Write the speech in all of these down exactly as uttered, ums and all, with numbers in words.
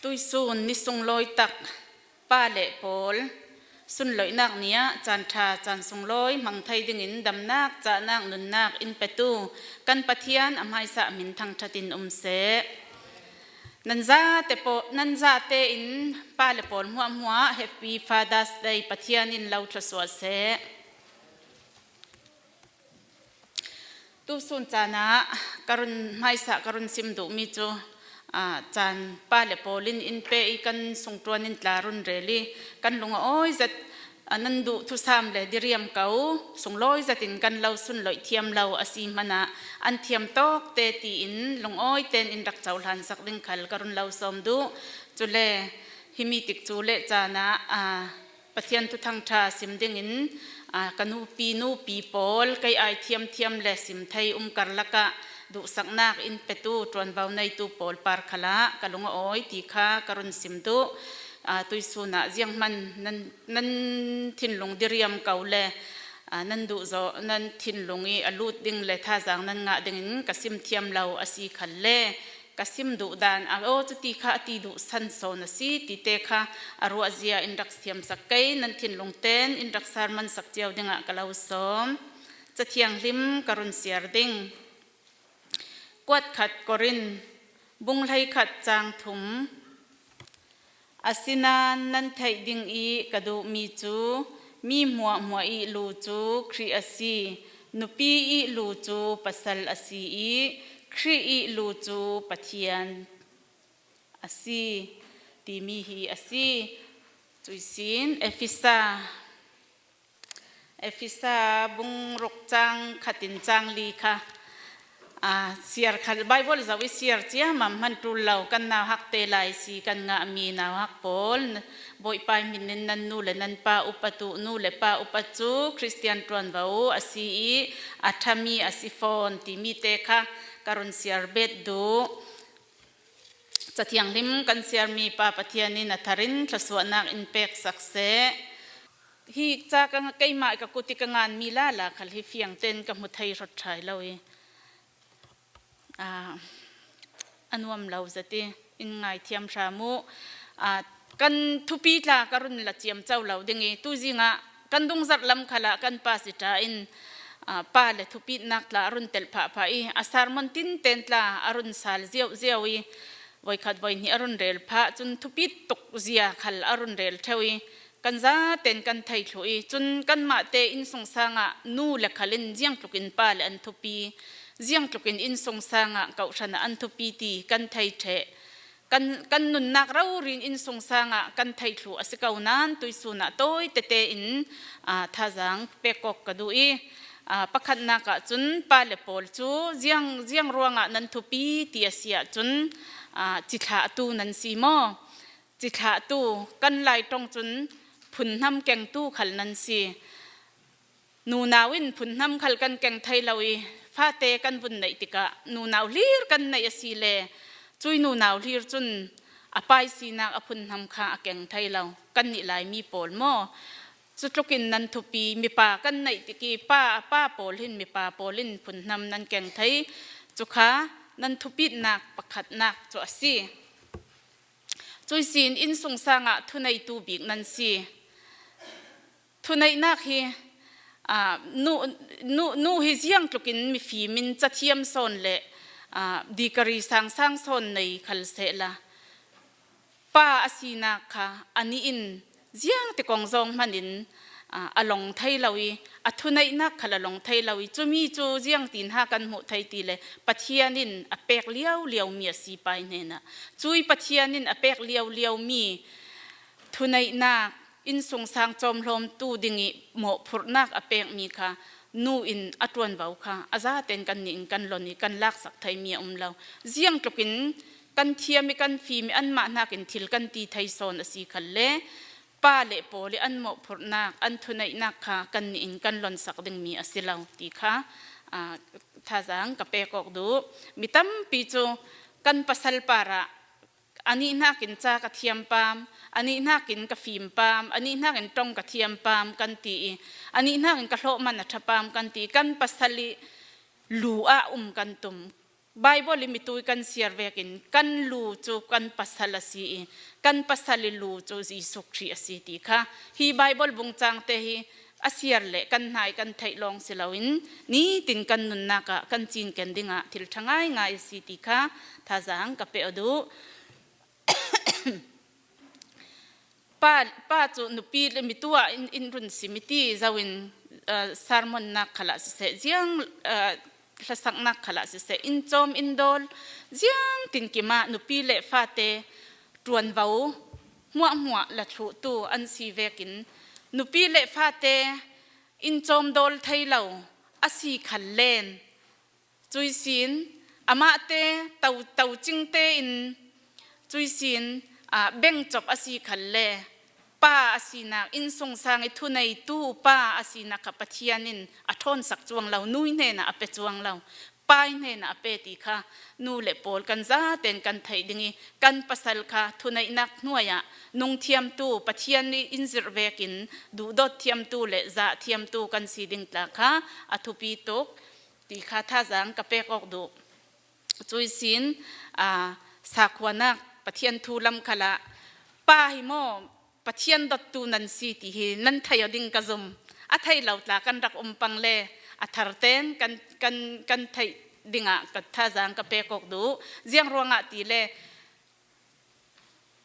Tuisun ni sunglawi tak pa le pawl sunloihnak ni ah caan ṭha, caan sunglawi hmang thei dingin damnak, cahnak, nunnak in petu kan Pathian a hmaisah hmin thangṭhat in um seh. Nan zate paw-, nan zate in pa le pawl hmuahhmuah Happy Father's Day Pathian in lo thluasuah seh. Tusun caan ah ka run hmaisah, ka run sim duhmi cu, aa, caan pa le pawl in in pe i kan sungṭuan in tla run rel i kan lung a awi zet, aa, nan duh thusam le diriam ko sunglawi zet in kan lo sunloih thiam lo a si hmanah an thiam tawk te tiin lungawi ten in rak cohlan sak ding khal ka run lo sawm duh. Cule himi tik cu le caan ah, aa, Pathian thuthang ṭha sim dingin, aa, ka nupi, nupi pawl, kei ai thiamthiam le sim thei um karlak ah duhsaknak in petu ṭuanvo neitu pawl par khal ah ka lung a awi ti kha ka run sim duh. Aa, tuisun ah zianghman nan, nan thinlung diriam ko le, aa, nan duhzawh, nan thinlung i a lut ding le thazaang nan ngah dingin ka sim thiam lo a si khalle, ka sim duh dan, a, aw, cuti kha a ti duh san sawn a si, ti te kha a ruahzia in rak thiamsak kei, nan thinlung ten in rak sermon sak cio dingah ka lo sawm. Cathianghlim ka run siar ding. Kuat khat Korin, bung hleikhat cang thum. Asinain nan theih ding i ka duhmi cu mi hmuahhmuah i lu cu Khrih a si, nupi i lu cu pasal a si i Khrih i lu cu Pathian a si, timi hi a si. Cuih sin Efesa, Efesa bung ruk cang khat in cang li kha, aa, siar khal, Baibal zoh i siar ciammam hman ṭul lo, kan nauhak te lai si kan ngahmi nauhak pawl, Bawipa hmin in nan nu le nan pa upat uh, nu le pa upat cu Khristian ṭuanvo a si i a ṭhami a si fawn timi te kha ka run siar bet duh. Cathianghlim kan siarmi Pa Pathian in a thar in thluasuahnak in peksak seh. Hi ca ka, keimah ka kut i ka nganmi lala khal hi fiang tein ka hmu thei hrawt ṭhai lo i, aa, a nuam lo zet i in ngaithiam hram uh. Aa, kan thupi tla ka run la ciamco lo ding i, tuzing ah kan dungzarh lam khal ah kan pa zita in, aa, pa le thupitnak tla a run telh phahphah i, a sermon tinten tla a run sal ziauziau i, voikhat voihnih a run rel phah cun thupi tuk zia khal a run rel ṭheu i, kan zaten kan thei thluh i, cun kanmah te innsungsang ah nu le khal in ziangtluk in pa le an thupi, ziangtluk in innsungsang ah kohhran ah an thupi ti kan thei ṭheh. Kan, kan nunnak rori in innsungsang ah kan thei thluh a si ko nain tuisun ah tawi tete in, aa, thazaang pek awk ka duh i, aa, pakhatnak ah cun pa le pawl cu ziang, ziang ruangah nan thupi ti a si ahcun, aa, cithlahtu nan si maw? Cithlahtu, kan Lai ṭong cun phunhnam kengtu khal nan si. Nunau in phunhnam khal kan keng thei lo i, fate kan vun neih tikah nunau hlir kan neih a si le, cui nunau hlir cun a paisinak a phunhnam kha a keng thei lo. Kannih Laimi pawl maw? Cutlukin nan thupi, mipa kan neih tik i, pa, pa pawl hin, mipa pawl in phunhnam nan keng thei. Cu kha nan thupitnak pakhatnak cu a si. Cuih sin innsungsang ah thuneitu bik nan si. Thuneihnak hi, aa, nu, nu, nu hi ziangtlukin mifim in cathiam sawn le, aa, degree sangsang sawn nei khal sehla, pa a sinak kha anih in ziangti kong zong hman in, aa, a long thei lo i, a thuneihnak khal a long thei lo i, cumi cu ziangtin ha kan hmuh thei ti le Pathian in a pek liauliau mi a si pa i hnenah, cui Pathian in a pek liauliau mi thuneihnak, innsungsang cawmhlawmtu ding i mawhphurhnak a pekmi kha nu in a ṭuanvo kha a zaten kannih in kan lon i kan laksak theimi a um lo. Ziangtlukin kan thiam i kan fim i anmah hnakin thil kan ti thei sawn a si khalle, pa le pawl i an mawhphurhnak, an thuneihnak kha kannih in kan lonsak dingmi a si lo ti kha, aa, thazaang ka pek awk duh. Mi tampi cu kan pasal parah anih hnakin ca ka thiam pam, anih hnakin ka fim pam, anih hnakin ṭong ka thiam pam kan ti i, anih hnakin ka hlawhman a ṭha pam kan ti i, kan pasal i lu ah um kan tum. Bible i mitu i kan siar vekin kan lu cu kan pasal a si i, kan pasal i lu cu Jesuh Khrih a si ti kha hi Bible bungcangte hi a siar le kan hna i kan theih lawng si loin nitin kan nunnak ah kan cinken dingah thil ṭha ngaingai a si ti kha thazaang ka pe aw duh. Pa, pa cu nupi le mitu ah in, in run sim i ti zoin, aa, sermon nak khalah siseh, ziang, aa, hlasaknak khalah siseh, in cawm in dawl ziang tinkim ah nupi le fate ṭuanvo hmuahhmuah la thluhtu an si vekin nupi le fate in cawm dawl thei lo a si khal len, cuisin amahte to, to cingte in cuisin, aa, bengcop a si khal le pa a sinak, innsungsang i thuneitu pa a sinak kha Pathian in a ṭhawnsak cuang lo, nu i hnenah a pe cuang lo, pa i hnenah a pe ti kha nu le pawl kan zaten kan theih ding i, kan pasal kha thuneihnak hnuai ah nungthiamtu, Pathian i in zirh vekin duhdawt thiamtu le zah thiamtu kan si ding tla kha a thupi tuk ti kha thazaang ka pek awk duh. Cuisin, aa, sakhuanak Pathian thu lam khalah pa hi maw Pathian dottu nan si ti hi nan theih aw ding ka zum. A theih lo tla kan rak um pang le a tharten kan, kan, kan theih dingah ka thazaang ka pek awk duh. Ziang ruangah ti le,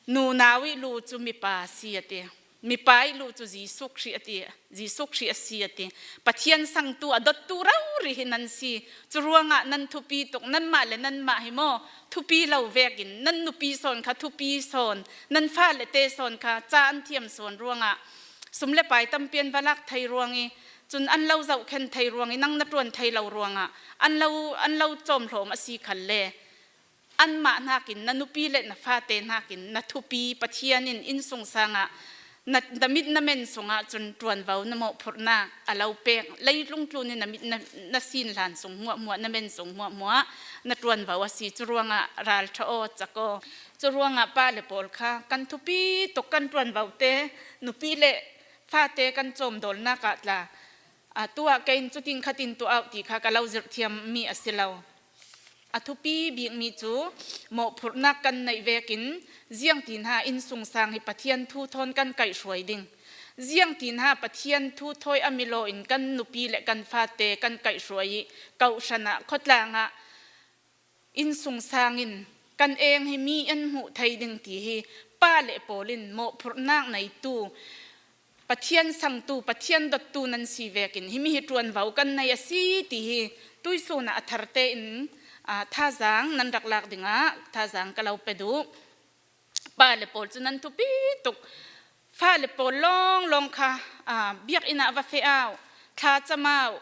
nunau i lu cu mipa a si a ti. Mipa i lu cu Jesuh Khrih a ti. Jesuh Khrih a si a ti. Pathian sangtu a dottu rori hi nan si. Cu ruangah nan thupi tuk, nanmah le nanmah hi maw thupi lo vekin nan nupi sawn kha thupi sawn, nan fale te sawn kha ca an thiam sawn ruangah sum le pai tampi an va lak thei ruang i, cun an lo zohkhen thei ruang i, nang na ṭuan thei lo ruangah an lo, an lo cawmhlawm a si khal le, anmah hnakin, na nupi le na fate hnakin na thupi Pathian in innsungsang ah na, na mit na men sungah cun ṭuanvo na mawhphurhnak a lo pek. Leitlung tlun in na mit na, na sin hlan sung hmuahhmuah, na men sung hmuahhmuah na ṭuanvo a si. Cu ruangah ral ṭha aw, cak aw. Cu ruangah pa le pawl kha kan thupi tuk, kan ṭuanvo te, nupi le fate kan cawmdawlnak ah tla, aa, tuah kei in cutin khatin tuah auh ti kha ka lo zirh thiam mi a si lo. A thupi bikmi cu mawhphurhnak kan neih vekin ziangtin ha innsungsang hi Pathian thu thawn kan kaihhruai ding. Ziangtin ha Pathian thu thawi a milaw in kan nupi le kan fate kan kaihhruai i, kohhran ah, khuatlang ah, innsungsang in kan eng hi mi an hmuh thei ding ti hi pa le pawl in mawhphurhnak neitu, Pathian sangtu, Pathian dottu nan si vekin himi hi ṭuanvo kan nei a si ti hi tuisun ah a tharte in, aa, thazaang nan rak lak dingah thazaang ka lo pe duh. Pa le pawl cu nan thupi tuk. Fale pawl lawnglawng kha, aa, biakinn ah va feh au, thlacam au,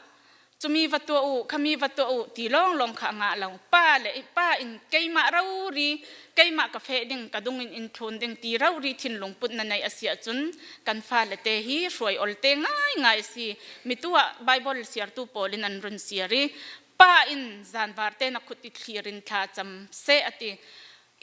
cumi va tuah u, khami va tuah u ti lawnglawng kha a ngah lo. Pa le pa in keimah rori, keimah ka feh ding, ka dungin in thlun ding ti rori thinlung put na neih a si ahcun kan fale te hi hruai olte ngaingai a si. Mitu ah Bible siartu pawl in an run siar i, pa in zanvarte na khut i thlir in thlacam seh a ti.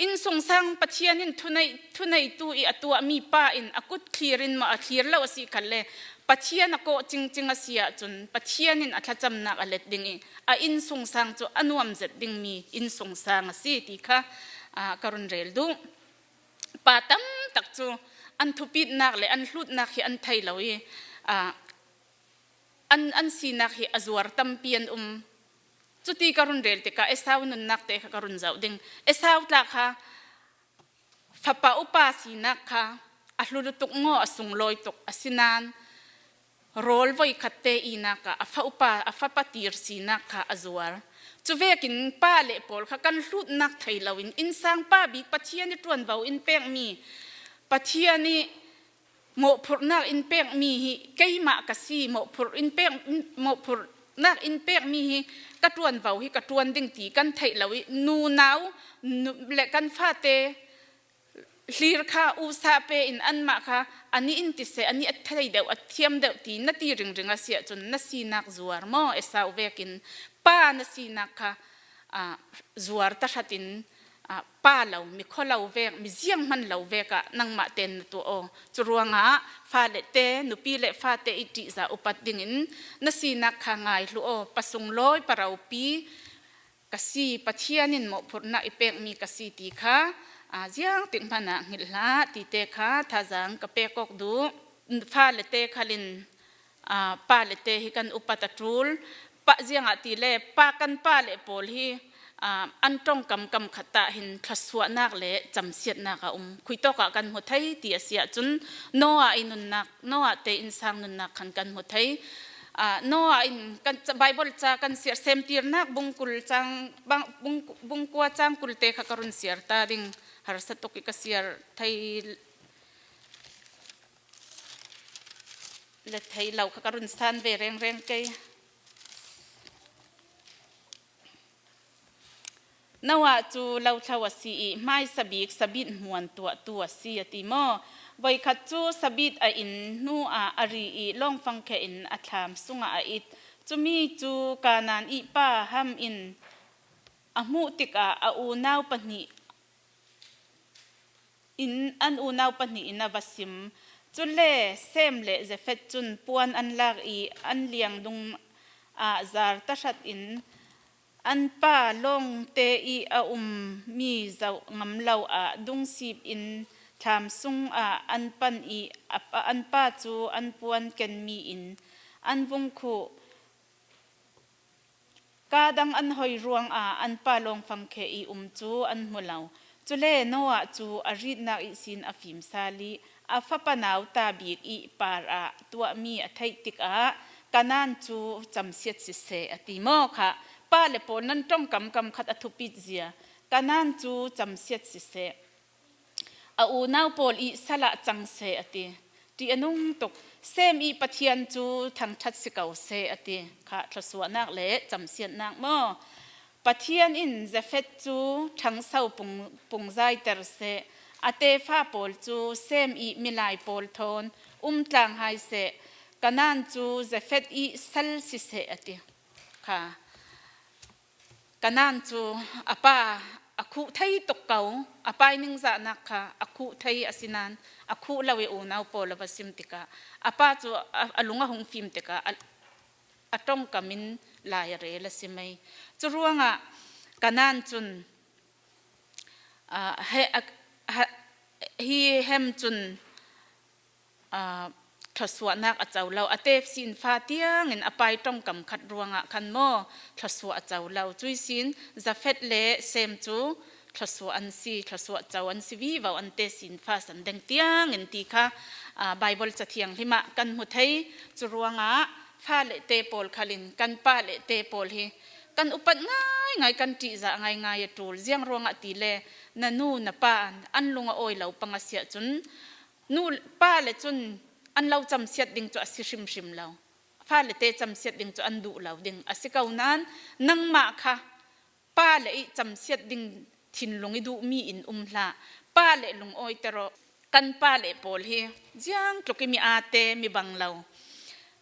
Innsungsang Pathian in thunei, thuneitu i a tuahmi pa in a kut thlir in maw a thlir lo a si khal le, Pathian a kawh cingcing a si ahcun Pathian in a thlacamnak a let ding i a innsungsang cu a nuam zet dingmi innsungsang a si ti kha, aa, ka run rel duh. Pa tam tak cu an thupitnak le an hlutnak hi an thei lo i, aa, an, an sinak hi a zuar tampi an um. Cuti ka run rel tikah Esau nunnak te kha ka run zoh ding. Esau tla kha fapa upa sinak kha a hlu lutuk maw, a sunglawi tuk, asinain rawl voikhat te ihnak ah a fa upa, a fapa tir sinak kha a zuar. Cuvekin pa le pawl kha kan hlutnak thei loin innsang pa bik Pathian i ṭuanvo in pekmi, Pathian i mawhphurhnak in pekmi hi keimah ka si, mawhphurh in pek, mawhphurhnak in pekmi hi ka ṭuanvo hi ka ṭuan ding ti kan theih lo i, nunau nu, le kan fate hlir kha usa pe in anmah kha a nih in ti seh, a nih a thei deuh, a thiam deuh ti na ti ringring a si ahcun na sinak zuar maw? Esau vekin pa na sinak kha, aa, zuar tahratin, aa, pa lo, mi khua lo vek, mi zianghman lo vek ah nangmah ten na tuah aw. Cu ruangah fale te, nupi le fate i ṭihzah upat dingin na sinak kha ngai hlu aw. Pa sunglawi, pa ropi, ka si, Pathian in mawhphurhna i pekmi ka si ti kha, aa, ziangtik hmanah hngilh hlah tite kha thazang ka pek awk duh. Fale te khalin, aa, pale te hi kan upat a ṭul. Pa ziangah tile, pa kan pale pawl hi, aa, an ṭongkam kam khat ah hin thluasuahnak le camsiatnak a um. Khuitawkah kan hmu thei ti a si ahcun, Noah i nunnak, Noah te innsang nunnak khan kan hmu thei. Aa, Noah in kan ca-, Bible ca kan siar, Semtirnak bungkul cang, bang-, bung-, bungkua cangkul te kha ka run siar ta ding, harsa tuk i ka siar thei le thei lo kha ka run san ve rengreng kei. Noah cu lothlo a si i hmaisa bik sabit hmuan tuahtu a si a ti maw? Voikhat cu sabit a in hnu ah a ri i lawngfangkheh in a thlam sungah a it. Cumi cu Kanaan i pa Ham in a hmuh tikah a unau pahnih in, an unau pahnih in a va sim. Cule Sem le Jafet cun puan an lak i an liangdung ah zar tahratin an pa lawngte i a ummi zoh ngam lo ah dungsip in thlam sungah an pan i a pa, an pa cu an puan kenmi in an vung khuh. Kaa dang an hoi ruangah an pa lawngfangkheh i um cu an hmu lo. Cule Noah cu a ritnak ihsin a fim sal i a fapa nau ta bik i par ah tuahmi a theih tikah, Kanaan cu camsiat siseh, a ti maw kha. Pale pawl nan ṭongkam kam khat a thupit zia, Kanaan cu camsiat siseh. A unau pawl i sal ah cang seh, a ti. Ṭih a nung tuk. Sem i Pathian cu thangṭhat si ko seh, a ti. Kha thluasuahnak le camsiatnak maw? Pathian in Jafet cu ṭhangso pung, pungzaiter seh, a tefa pawl cu Sem i milai pawl thawn um tlang hai seh, Kanaan cu Jafet i sal siseh, a ti. Kha. Kanaan cu a pa a khuh thei tuk ko, a pa i ningzahnak kha a khuh thei a si nain a khuh lo i unau pawl a va sim tikah a pa cu a, a lung a hung fim tikah a, a ṭongkam in lai a rel a si mei. Cu ruangah Kanaan cun, aa, he, a, ha, hi Hem cun, aa, thluasuahnak a co lo. A te sinfa tiangin a pa i ṭongkam khat ruangah khan maw thluasuah a co lo. Cuih sin Jafet le Sem cu thluasuah an si, thluasuah co an si vivo, an te sinfa san deng tiangin ti kha, aa, Bible Ca Thianghlim ah kan hmu thei. Cu ruangah fale te pawl khalin kan pale te pawl hi kan upat ngaingai, kan ṭihzah ngaingai a ṭul. Ziang ruangah tile na nu na pa an lung a awi lo pang a si ahcun, nu, pale cun an lo camsiat ding cu a si hrimhrim lo. Fale te camsiat ding cu an duh lo ding a si ko nain, nangmah kha pale i camsiat ding thinlung i duhmi in um hlah. Pale lungawiter aw. Kan pale pawl hi ziang tluk i mi aa te, mi bang lo,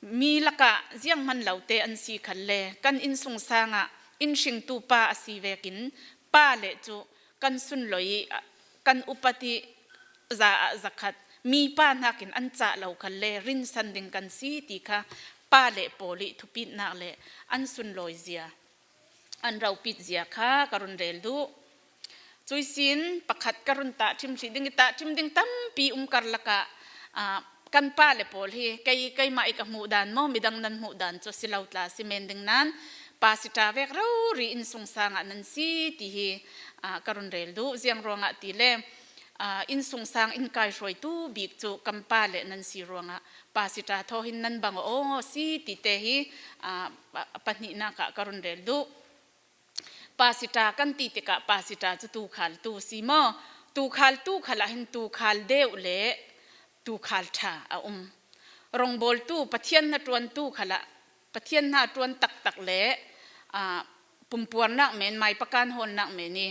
mi lakah ziang hman lo te an si khalle, kan innsungsang ah in hringtu pa a si vekin pale cu kan sunlawih i, kan upat i, za ah zakhat mipa hnakin an cah lo khalle rinsan ding kan si ti kha pale pawl i thupitnak le an sunlawi zia, an ropit zia kha ka run rel duh. Cuih sin pakhat ka run tahṭhim hrih ding i, tahṭhim ding tampi um karlak ah, aa, kan pale pawl hi kei, keimah i ka hmuh dan maw, midang nan hmuh dan cu a si lo tla si men ding nain, pasita vek rori innsungsang ah nan si ti hi, aa, ka run rel duh. Ziang ruangah tile, aa, innsungsang in kaihruaitu bik cu kan pale nan si ruangah pasita thaw hin nan bang aw si ti te hi, aa, pa-, pahnihnak ah ka run rel duh. Pasita kan ti tikah pasita cu tuukhaltu si maw? Tuukhaltu khalah hin tuukhal deuh le tuukhal ṭha a um. Rongbawltu, Pathian hnaṭuantu khalah Pathian hnaṭuan taktak le, aa, pumpuarnak men, maipakan hawlnak men i,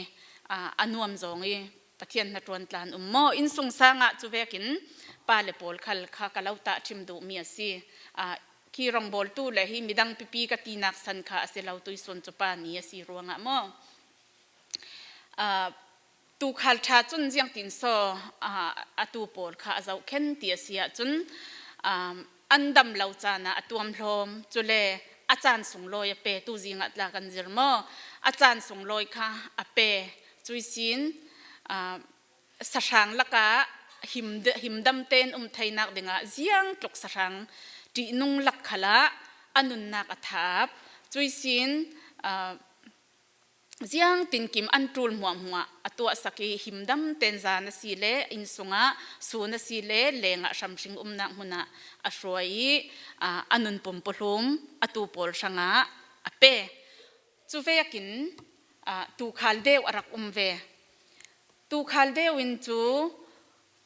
aa, a nuam zawng i Pathian hnaṭuan tla an um maw? Innsungsang ah cu vekin pale pawl khal kha ka lo tahṭhim duhmi a si. Aa, khi rongbawltu le hi midang pipi ka tinak san kha a si lo, tuihsun cu pa ni a si ruangah maw? Aa, tuukhal ṭha cun ziangtin saw, aa, atu pawl kha a zohkhen ti a si ahcun, aa, an dam lo caan ah a tuamhlawm, cule a caan sunglawi a pe, tu zingah tla kan zir maw? A caan sunglawi kha a pe. Cuisin, aa, sahrang lakah him, himdamte in um theinak dingah ziangtluk sahrang ṭihnung lak khalah a nunnak a thap. Cuisin, aa, ziang tinkim an ṭul hmuahhmuah a tuahsak ih, himdamte in zan a si le, innsungah sun a si le, lengah hramhring umnak hmunah a hruai ih, aa, a nun pumpuhlum a tu pawl hrangah a pe. Cuvekin, aa, tuukhal deuh a rak um ve. Tuukhal deuh in cu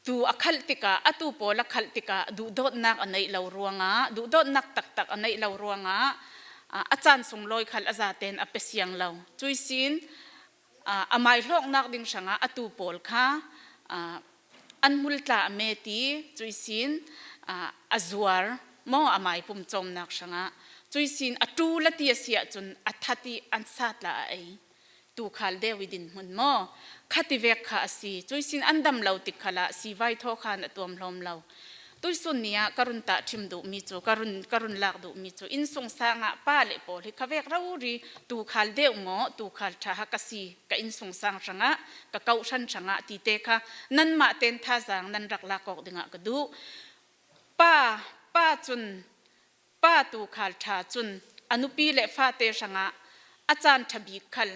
tuu a khalh tikah, a tuu pawl a khalh tikah duhdawtnak a neih lo ruangah, duhdawtnak taktak a neih lo ruangah, aa, a caan sunglawi khal a zaten a pe siang lo. Cuisin, aa, a mai hlawknak ding hrangah a tuu pawl kha, aa, an hmul tla a met ih, cuisin, aa, a zuar maw, a mai pum cawmnak hrangah, cuisin a ṭul a ti a si ahcun a that ih an sa tla a ei. Tuukhal deuh ih dinhmun maw? Khati vek kha a si. Cuisin an dam lo tik khalah sivai thaw khan a tuam hlawm lo. Tuihsun ni ah ka run tahṭhim duhmi cu, ka run, ka run lak duhmi cu, innsungsang ah pa le pawl hi kha vek rori tuukhal deuh maw, tuukhal ṭha ha ka si, ka innsungsang hrangah, ka kawhhran hrangah tite kha nanmah ten thazaang nan rak lak awk dingah ka duh. Pa, pa cun, pa tuukhal ṭha cun a nupi le fate hrangah a caan ṭha bik khal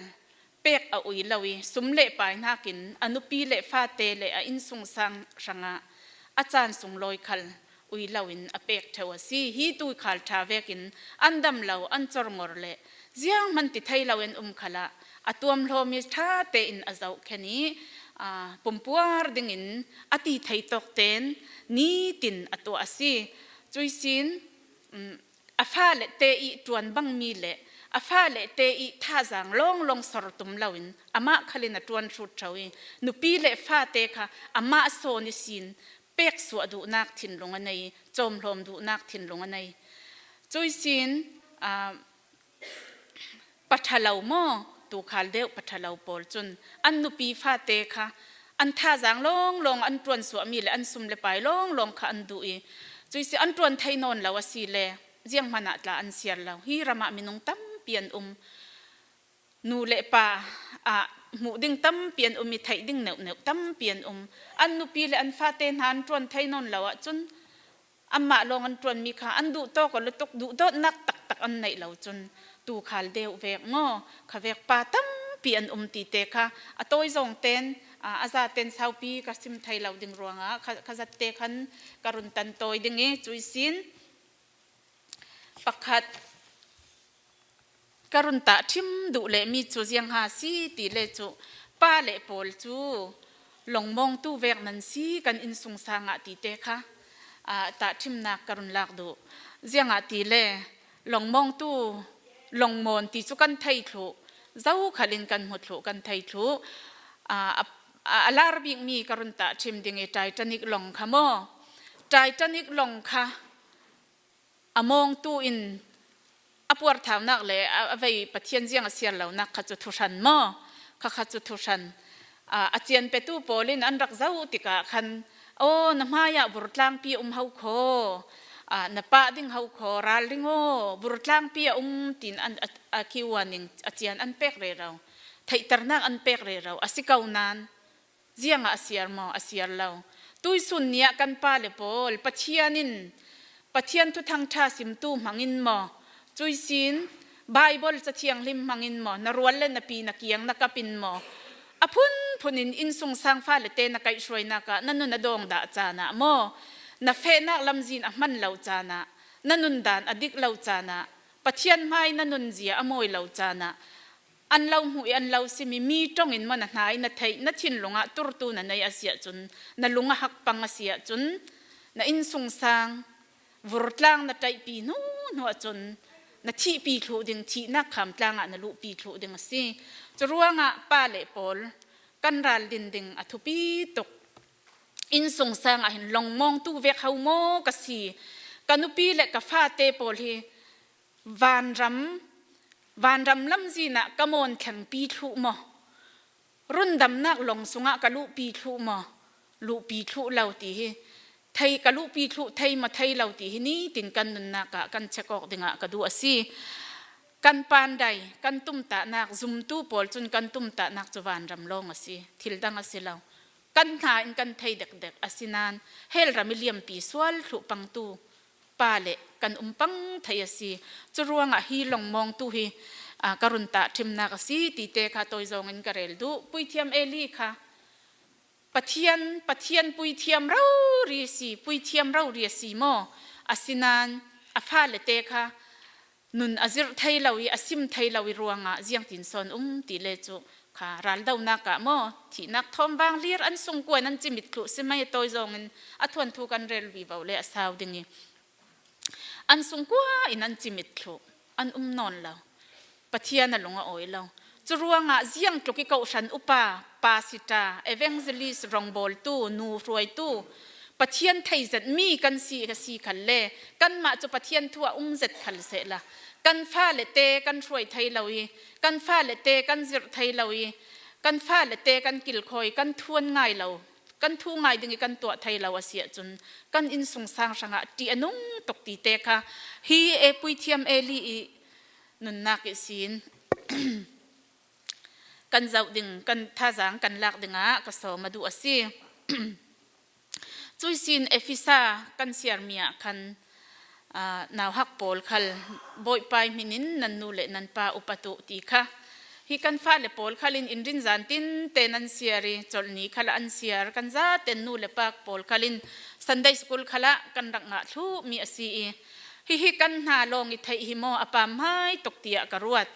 pek a ui lo ih, sum le pai hnakin a nupi le fate le a innsungsang hrangah a caan sunglawi khal ui loin a pek ṭheu a si. Hi tuukhal ṭha vekin an dam lo, an corngor le zianghman ti thei lo in um khalah a tuamhlawm ih ṭha tein a zohkhen ih, aa, pumpuar dingin a ti thei tawk ten nitin a tuah a si. Cuisin, um, a fale te ih ṭuan bangmi le a fale te ih thazaang lawnglawng sor tum loin amah khalin a ṭuan hrut ṭheu ih, nupi le fate kha amah sawn ihsin peksuah duhnak thinlung a nei, cawmhlawm duhnak thinlung a nei. Cuisin, aa, pa ṭha lo maw, tuukhal deuh pa ṭha lo pawl cun an nupi fate kha an thazaang lawnglawng, an ṭuansuahmi le an sum le pai lawnglawng kha an duh ih, cuisin an ṭuan thei nawn lo a si le zianghman ah tla an siar lo. Hi ramah minung tampi an um. Nu le pa ah hmuh ding tampi an um ih, theih ding neuhneuh tampi an um. An nupi le an fate hna an ṭuan thei nawn lo ahcun, anmah lawng an ṭuanmi kha an duh tawk aw lutuk, duhdawtnak taktak an neih lo cun tuukhal deuh vek maw, kha vek pa tampi an um tite kha a tawi zawng ten, aa, a zaten saupi ka sim thei lo ding ruangah kha, kha zatte khan ka run tan tawi ding ih, cuisin pakhat ka run tahṭhim duh lehmi cu ziangha si ti le cu, pa le pawl cu lawngmawngtu vek nan si, kan innsungsang ah tite kha, aa, tahṭhimnak ka run lak duh. Ziangahtile lawngmawngtu, lawngmawn ti cu kan thei thluh, zokhal in kan hmu thluh, kan thei thluh. Aa, a, a, a lar bikmi ka run tahṭhim ding ih, Titanic lawng kha maw? Titanic lawng kha a mawngtu in a puarthaunak le a, a vei Pathian ziang a siar lonak kha cu thuhran maw? Kha kha cu thuhran. Aa, a cianpetu pawl in an rak zoh tikah khan, "Aw, na hmaiah vurtlangpi a um ho khaw, aa, na pah ding ho khaw, ralring aw, vurtlangpi a um," tiin an, a, a kiuan in a cian an pek rero. Theihternak an pek rero. A si ko nain, ziangah a siar maw? A siar lo. Tuihsun ni ah kan pa le pawl, Pathian in, Pathian thuthang ṭha simtu hmangin maw, cuihsin Baibal Cathianghlim hmangin maw, na rual le na pi na kiang na kap in maw, a phunphun in innsungsang fale te na kaihhruainak ah na nun a dawng dah caan ah maw, na fehnak lamzin a hman lo caan ah, na nundan a dik lo caan ah, Pathian hmai na nunzia a mawi lo caan ah, an lo hmuh ih an lo sim ih, mi ṭong in maw na hna ih na theih, na thinlung ah turtu na nei a si ahcun, na lung a hak pang a si ahcun, na innsungsang vurtlang na ṭaihpi hnu hnu ahcun, na thihpi thluh ding, thihnak khamtlang ah na luhpi thluh ding a si. Curuangah pa le pawl, kan ral din ding a thupi tuk. Innsungsang ah hin lawngmawngtu vek ho maw ka si? Ka nupi le ka fate pawl hi vanram, vanram lamzin ah ka mawn thlengpi thluh maw? Rundamnak lawng sungah ka luhpi thluh maw? Luhpi thluh lo ti hi, thei, ka luhpi thluh thei maw, thei lo ti hi nitin kan nunnak ah kan check awk dingah ka duh a si. Kan pandai, kan tumtahnak, zumtu pawl cun kan tumtahnak cu vanram lawng a si, thil dang a si lo. Kan hna in kan thei dekdek, asinain hell ram i liampi sual thluh pangtu pa le kan um pang thei a si. Cu ruangah hi lawngmawngtu hi, aa, ka run tahṭhimnak a si ti te kha tawi zawngin ka rel duh. Puithiam Eli kha Pathian, Pathian puithiam rori a si, puithiam rori a si maw? Asinain a fale te kha nun a zirh thei lo i, a sim thei lo i ruangah ziangtin sawn um ti le cu kha raldonak ah maw, thihnak thawm vang lir an sungkuan an cimit thluh si mai, tawi zawngin a thuanthu kan rel vivo le a sau ding i, an sungkua in an cimit thluh, an um nawn lo. Pathian a lung a awi lo. Cu ruangah ziang tluk i kohhran upa, pasita, evangelist, rongbawltu, nu hruaitu, Pathian thei zet mi kan si, ka si khal le, kanmah cu Pathian thu a um zet khal sehla, kan fale te kan hruai thei lo i, kan fale te kan zirh thei lo i, kan fale te kan kilkhawi, kan thuan ngai lo, kan thu ngai ding i kan tuah thei lo a si ahcun, kan innsungsang hrangah ṭih a nung tuk ti te kha hi e, puithiam Eli i nunnak ihsin kan zoh ding, kan thazaang kan lak dingah ka sawm a duh a si. Cuihsin Efesa kan siarmi ah khan, aa, nauhak pawl khal Bawipa i hmin in nan nu le nan pa upat uh ti kha. Hi kan fale pawl khal in inrin zan tin te nan siar i, colh ni khal ah an siar, kan zaten nu le pa pawl khal in Sunday school khal ah kan rak ngah thluh mi a si i, hihi kan hna lawng i theih hi maw, a pamhmai tuk tiah ka ruat.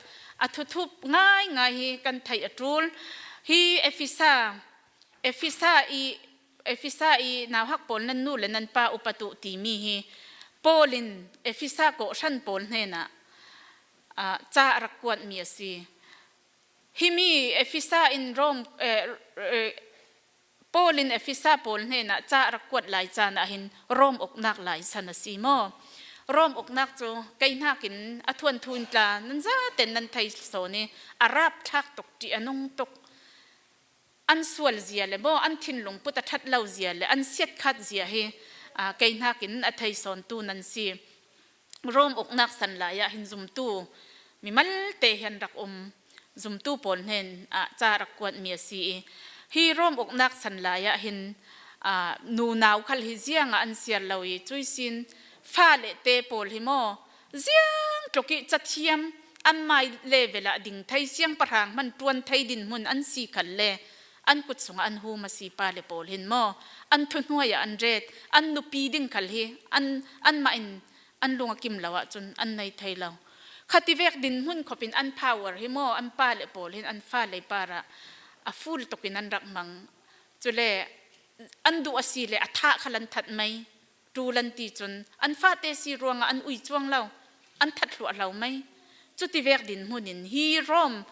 A thuthup ngaingai hi kan theih a ṭul. Hi Efesa, Efesa i, Efesa i nauhak pawl nan nu le nan pa upat uh timi hi Paul in Efesa kawhhran pawl hnenah, aa, ca a rak kuatmi a si. Himi Efesa in Rom, eh, eh, Paul in Efesa pawl hnenah ca a rak kuat lai caan ah hin Rom uknak lai san a si maw? Rom uknak cu kei hnakin a thuanthu in tla nan zaten nan thei sawn i, a rapthlak tuk ṭih a nung tuk. An sual zia le maw, an thinlung put a ṭhat lo zia le an siatkhat zia hi, aa, kei hnakin a thei sawntu nan si. Rom uknak san lai ah hin zumtu mimalte hi an rak um, zumtu pawl hnen ah ca rak kuatmi a si i, hi Rom uknak san lai ah hin, aa, nunau khal hi ziangah an siar lo i, cuihsin fale te pawl hi maw, ziang tluk i cathiam, an mai level ah ding thei, siangpahrang hman ṭuan thei dinhmun an si khal le an kut sungah an hum a si, pa le pawl hin maw, an thuhnuai ah an ret, an nupi ding khal hi an, anmah in an lung a kim lo ahcun an nei thei lo. Khativek dinhmun khop in an power hi maw, an pa le pawl hin an fale par ah a full tuk in an rak hmang. Cule an duh a si le a thah khal an that mai, ṭul an ti cun an fate si ruangah an ui cuang lo, an that hluahhlo mai. Cutivek dinhmun in hi Rom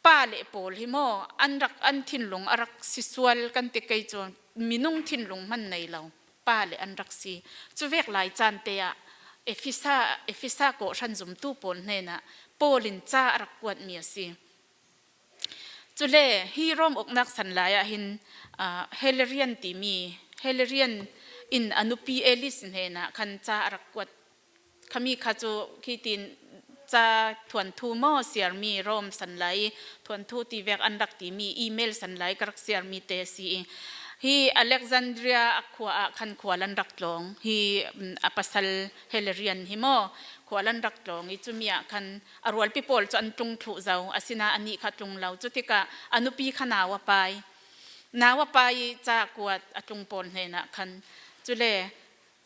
pa le pawl hi maw, an rak, an thinlung a rak si sual kan ti kei cu, minung thinlung hman nei lo pa le an rak si. Cuvek lai caan te ah Efesa, Efesa kawhhran zumtu pawl hnenah Paul in ca a rak kuatmi a si. Cule hi Rom uknak san lai ah hin, aa, Hilarion timi, Hilarion in a nupi Elis hnenah khan ca a rak kuat. Khami kha cu khitin ca thuanthu maw, siarmi Rom san lai thuanthu tivek an rak timi email san lai ka rak siarmi te a si i, hi Alexandria a khua ah khan khual an rak tlawng. Hi, mm, a pasal Hilarion hi maw, khual an rak tlawng i, cumi ah khan a rualpi pawl cu an tlung thluh zo, asinain anih kha tlung lo. Cutikah a nupi kha nau a pai. Nau a pai i ca kuat a tlung pawl hnenah khan, cule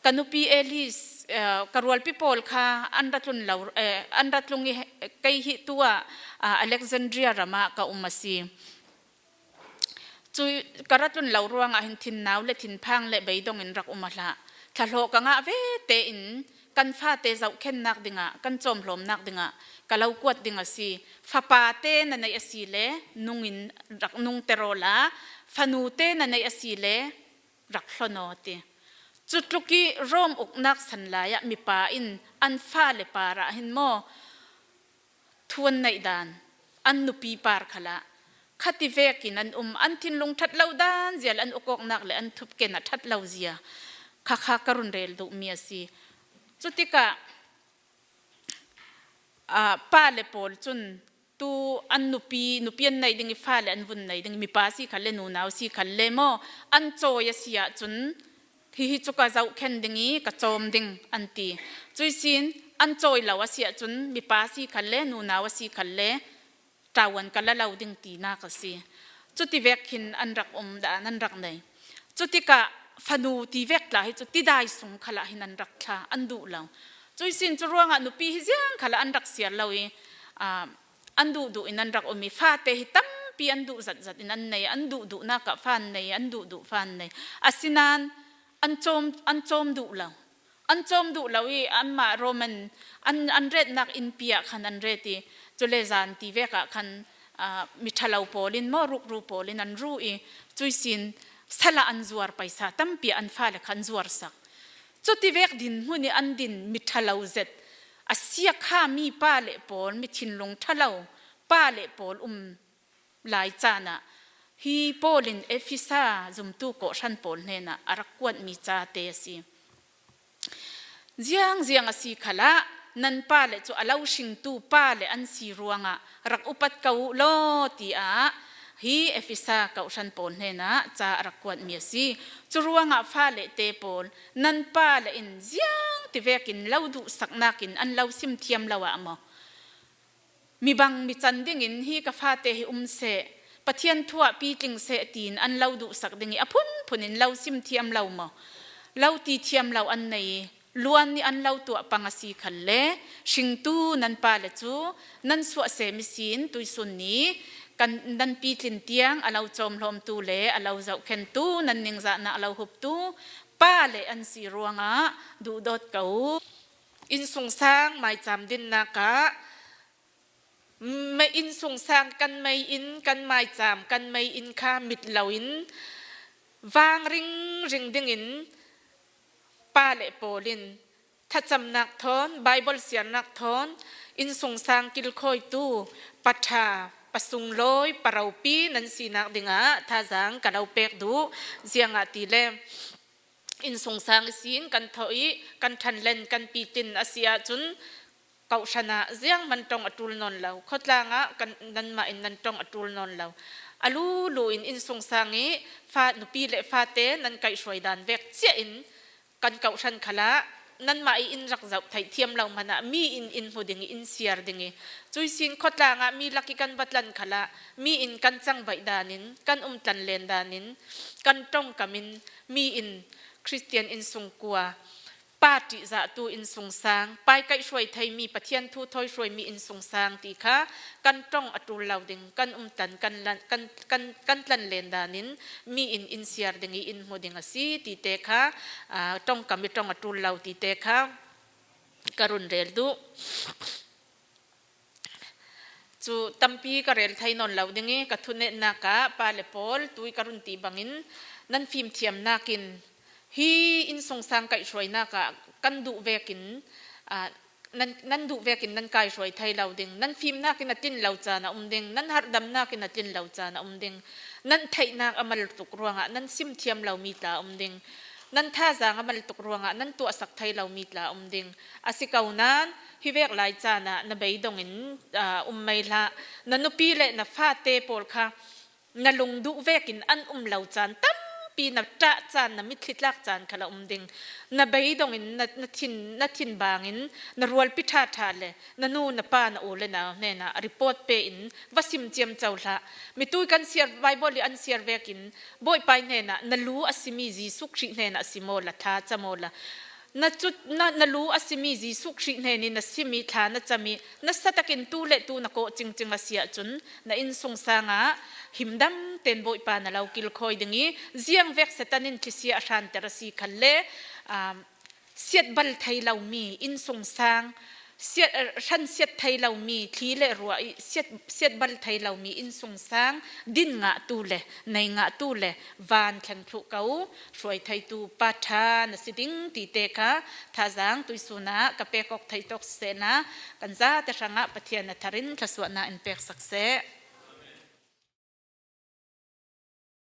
ka nupi Elis, eh, ka rualpi pawl kha an ra tlung lo, eh, an ra tlung i, kei hi tu ah, ah, Alexandria ram ah ka um a si. Cu ka ra tlun lo ruangah hin thinnau le thinphang le beidong in rak um a hlah. Thlahlawh ka ngah ve tein kan fate zohkhennak dingah, kan cawmhlawmnak dingah ka lo kuat ding a si. Fapate na neih a si le nungin rak nungter awla, fanute na neih a si le rak hlon aw, a ti. Cutluk i Rom uknak san lai ah mipa in an fale par ah hin maw, thu an neih dan, an nupi par khalah khati vekin an um, an thinlung ṭhat lo dan zia le an ukawknak le an thupken a ṭhat lo zia kha kha ka run rel duhmi a si. Cutikah Aa, pa le pawl cun tu an nupi, nupi an neih ding i fale an vun nei ding, mipa si khalle, nunau si khalle maw, an cawi a si ahcun hihi cu ka zohkhen ding i ka cawm ding an ti. Cuihsin an cawi lo a si ahcun mipa si khalle, nunau a si khalle, ṭuan ka la lo ding tinak a si. Cuti vek khin an rak um dah, nan rak nei. Cutikah fanu ti vek tla hi cu tidai sung khalah hin an rak thla, an duh lo. Cuihsin cu ruangah nupi hi ziang khalah an rak siar lo i, aa, an duh duh in an rak um i, fate hi tampi an duh zat zat in an nei, an duh duhnak ah fa an nei, an duh duh fa an nei. Asinain an cawm, an cawm duh lo. An cawm duh lo i, anmah Roman an, an retnak innpi ah khan an ret i, cule zan ti vek ah khan, aa, miṭhalo pawl in maw, rukru pawl in an ru i, cuihsin sal ah an zuar, paisa tampi an fale kha an zuarsak. Cuti vek dinhmun i an din miṭhalo zet, a siakha mi pa le pawl, mi thinlung ṭhalo pa le pawl um lai caan ah hi Paul in Efesa zumtu kawhhran pawl hnenah a rak kuatmi cate a si. Ziang ziang a si khalah nan pa le cu a lo hringtu pa le an si ruangah rak upat ko uh law, tiah hi Efesa kawhhran pawl hnenah ca a rak kuatmi a si. Cu ruangah fale te pawl, nan pa le in ziang ti vekin lo duhsaknak in an lo sim thiam lo ah maw? Mi bang mi can dingin hi ka fate hi um seh, Pathian thu ah pitling seh tiin an lo duhsak ding i a phunphun in lo sim thiam lo maw? Lo ti thiam lo an nei i luan nih an lo tuah pang a si khalle, hringtu nan pa le cu nan suah sem ihsin tuisun ni kan, nan pitlin tiang a lo cawmhlawmtu le a lo zohkhentu, nan ningzahnak a lo huptu pa le an si ruangah duhdawt ko. Innsungsang maicam dinnak ah, me-, innsungsang kan mei in, kan maicam, kan mei in kha mit lo in vang ringring dingin pa le pawl in thlacamnak thawn, Baibal siarnak thawn, innsungsang kilkhawitu paṭha, pasunglawi, paropi nan sinak dingah thazaang ka lo pek duh. Ziangahtile innsungsang ihsin kan thawh i kan ṭhanlen, kan pitlin a si ahcun, kawhhran ah ziang man ṭong a ṭul nawn lo, khuatlang ah kan, nanmah in nan ṭong a ṭul nawn lo. A lulu in innsungsang i fa, nupi le fate nan kaihhruai dan vek cia in kan kawhhran khalah nanmah i in rak zoh theih thiam lo hmanh ah mi in in hmu ding i in siar ding i, cuihsin khuatlang ah mi lak i kan va tlan khalah mi in kan cangvaih dan in, kan um tlanlen dan in, kan ṭongkam in mi in Khristian innsungkua, pa ṭihzahtu innsungsang, pa i kaihhruai theimi, Pathian thu thawihhruaimi innsungsang ti kha kan ṭong a ṭul lo ding, kan umtlan, kan lan, kan, kan, kan tlanlen dan in mi in in siar ding i in hmu ding a si ti te kha, aa, ṭongkam i ṭong a ṭul lo ti te kha ka run rel duh. Cu tampi ka rel thei nawn lo ding i, ka thunetnak ah pa le pawl, tu i ka run ti bangin nan fimthiamnak in hi innsungsang kaihhruainak ah kan duh vekin, aa, nan, nan duh vekin nan kaihhruai thei lo ding, nan fimnak in a tlin lo caan a um ding, nan harhdamnak in a tlin lo caan a um ding, nan theihnak a mal tuk ruangah nan sim thiam lomi tla a um ding, nan thazaang a mal tuk ruangah nan tuahsak thei lomi tla a um ding. A si ko nain, hi vek lai caan ah na beidong in, aa, um mai hlah. Na nupi le na fate pawl kha na lungduh vekin an um lo caan tampi, na ṭah caan, na mitthli tlak caan kha la um ding. Na beidong in, na, na thin, na thin bang in na rualpi ṭhaṭha le na nu, na pa, na u le nau hnenah report pe in va sim ciamco hlah. Mitu i kan siar, Baibal i an siar vekin Bawipa i hnenah na lu a simi Jesuh Khrih hnenah si maw la, thla ca maw la. Na cu, na, na lu a simi Jesuh Khrih hnen i na sim i thla na cam i nasa takin tu le tu na kawh cingcing a si ahcun na innsungsang ah himdam tein Bawipa na lo kilkhawi ding i, ziang vek Satan in thlisia a hranter a si khalle, aa, siatbal thei lomi innsungsang, siat, hran siat thei lomi, thli le ruah i siat, siatbal thei lomi innsungsang din ngahtu le nei ngahtu le van thleng thluh ko hruai theitu pa ṭha na si ding ti te kha thazaang tuisun ah ka pek awk thei tawk sehla, kan zate hrangah Pathian a thar in thluasuahnak in peksak seh.